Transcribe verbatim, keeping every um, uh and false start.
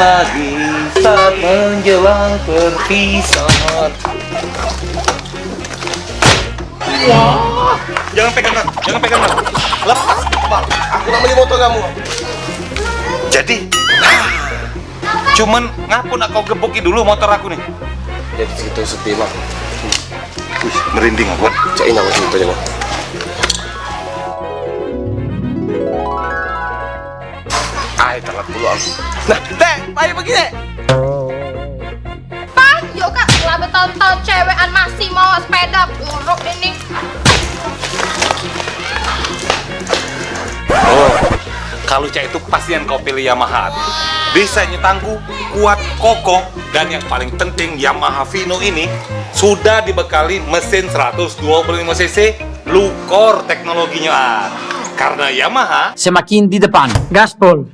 Di saat menjelang perpisahan. Wah, jangan pegang, Nat. Jangan pegang, Nat. Lepas. Bang, aku nak beli motor kamu. Jadi, cuman ngapo nak kau geboki dulu motor aku ni? Jadi segitu sepi, Bang. Wih, merinding aku. Cak ini aku ceritanya, Bang. Ai, telat pulo aku. Nah, Teh, ayo pergi, Teh. Pah, yo kak, lah bertahun-tahun cewekan masih mau sepeda buruk ini. Oh, kalau cak itu pastian kau pilih Yamaha. Bisa nyetangku, kuat, kokoh, dan yang paling penting Yamaha Vino ini sudah dibekali mesin seratus dua puluh lima cc blue core teknologinya. Karena Yamaha semakin di depan. Gaspol.